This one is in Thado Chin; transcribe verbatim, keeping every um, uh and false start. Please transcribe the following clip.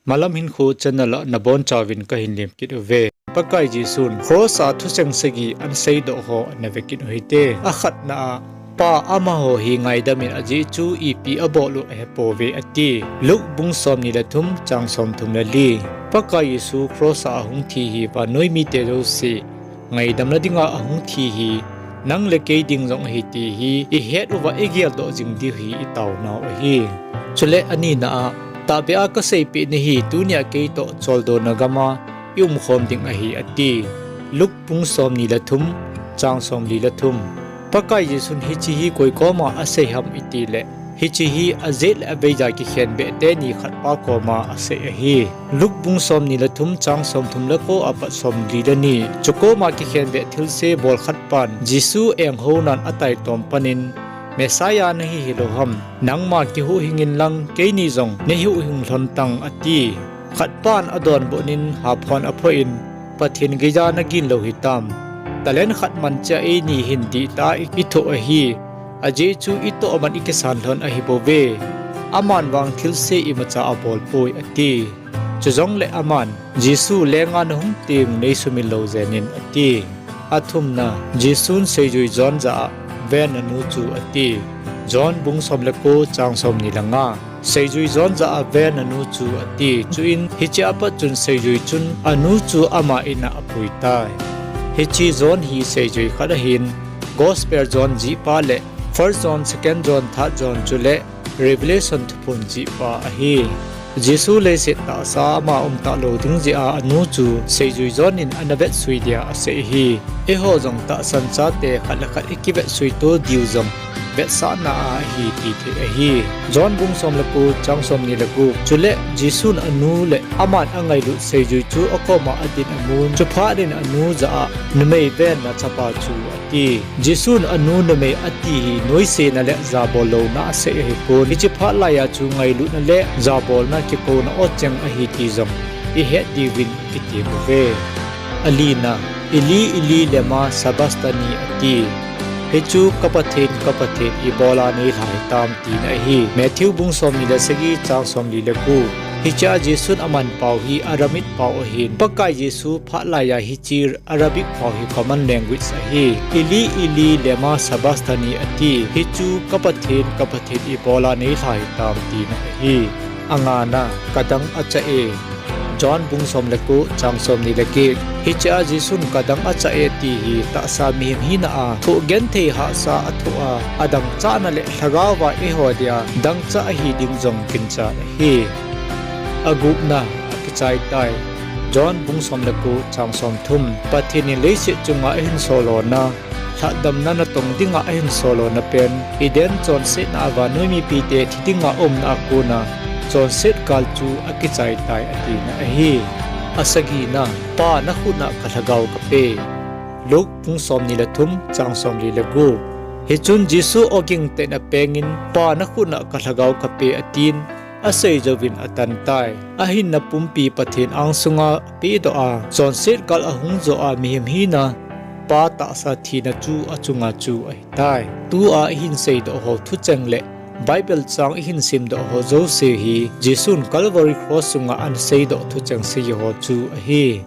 Malam Hinkho channel a nabonchauvin kahin lemkit uve. Pakai Jesun cross a thucheng sagi ahin seidoh ho nave kit uhite. Akhatna a, Pa, amaho hi ngaidam in, ajeh chu ipi abol u ahepouve, ati. Luke bung somni le thum, chang somthum le li. Pakai Jesu cross a ahung thi hi vannoi mite jouse ngaidamna dinga ahung thi hi nang le kei ding jong ahi ti hi ihet uva igeldoh jing diu hi itaonau ahi. Chule anina a, tahbeh a kaseipeh nahi, tunia keitoh choldona gama iumkhom ding ahi, ati. Luke bung somni le thum, chang somli le thum. Pakai Jesun hiche hi koi koma asei ham itileh, hiche hi ajet le aveija kikhenbeh teni khatpa koma asei ahi. Luke bung somni le thum, chang somthum le ko apat somli le ni. Chukoma kikhenbeh thilse bol khatpan Jesu enghounan ataitom panin, Messiah nahi hilou ham? Nangma kihuhhing inlang keini jong neihuhhing lhon tang, ati. Khatpan adonbutnin haphon aphoh in, Pathen geija nagin lou hitam? Talent khat man cheh a eini hin dihtah a ithoh ahi. Ajeh chu itoh man ikisan lhon ahibouve. Aman vang thilse imacha abolpoi, ati. Chujongle aman, Jesu, lenga nahung teng neisumil lou jenin, ati. Athumna, Jesun seijui John jah a ven anu chu ati. John bung som le ko, chang somni le nga. Seijui John jah a ven anu chu ati. Chuin hiche apat chun seijui chun anu chu ama in a apuitai. Hiche John hi seijui khat ahin, Gospel John jihpa le First John, Second John, Third John chule Revelation thuphon jihpa ahi. Jesu leiset tahsa a ama umtah lou ding jeh a anu chu seijui John in ana vetsui dia asei ahi. Eiho jong tahsan chate khat le khat ikivetsui to diu jong vetsahna a ahi ti thei ahi. John bung som le ko, chang somni le gup. Chule Jesun anu le aman angailut seijui chu akoma adin amun, chuphat in anu jah a, Numei, ven nachapa chu, ati. Jesun anu numei ati hi noisena le jabol louna asei ahipon, hiche phat laiya chu ngailutna le jabolna kikouna o cheng ahi ti jong ihet diuvin ikitem uve. Alina, Eli, Eli, lema sabachthani, ati. Hichu, Ka Pathen, ka Pathen, ibola neilha hitam, tina ahi. Matthew bung somni le sagi, chang somli le ko. Hichea Jesun amanpau hi Aramaic pau ahin, Pakai Jesu phat laiya hiche Arabic pau hi common language ahi. Eli, Eli, lema sabachthani, ati. Hichu, Ka Pathen, ka Pathen, ibola neilha hitam, tina ahi. Angana, Kadang achah e. John bung som le ko, chang somni le get. Hichea Jesun kadang achah e ti hi tahsa mihem hina a thoh genthei hahsa athoh a, adangchahna le lhagaova eiho dia dangchah ahi ding jong ginchat ahi. Agupna, akichaitai. John bung som le ko, chang somthum. Pathen in leiset chunga ahinsol lona, lhahdamna natong dinga ahinsol lona pen, Eden chonsetna a vannoi mipite thi dinga umna a kona chonset kal chu akichaitai, atina ahi. Asagina, Pa, nakhutna kalhagao kape. Luke bung somni le thum, chang somli le gup. Hichun Jesu oging tah in apengin, Pa, nakhutna kalhagao kape, atin, asei jouvin atantai. Ahinna pumpi Pathen angsunga apedoh a, chonset kal ahung joh a mihem hina, pa tahsa thina chu achunga chu ahitai. Tua ihin seidoh ho thucheng le Bible chang ihin simdoh ho jouse hi Jesun Calvary Cross chunga ana seidoh thucheng sagi ho chu ahi.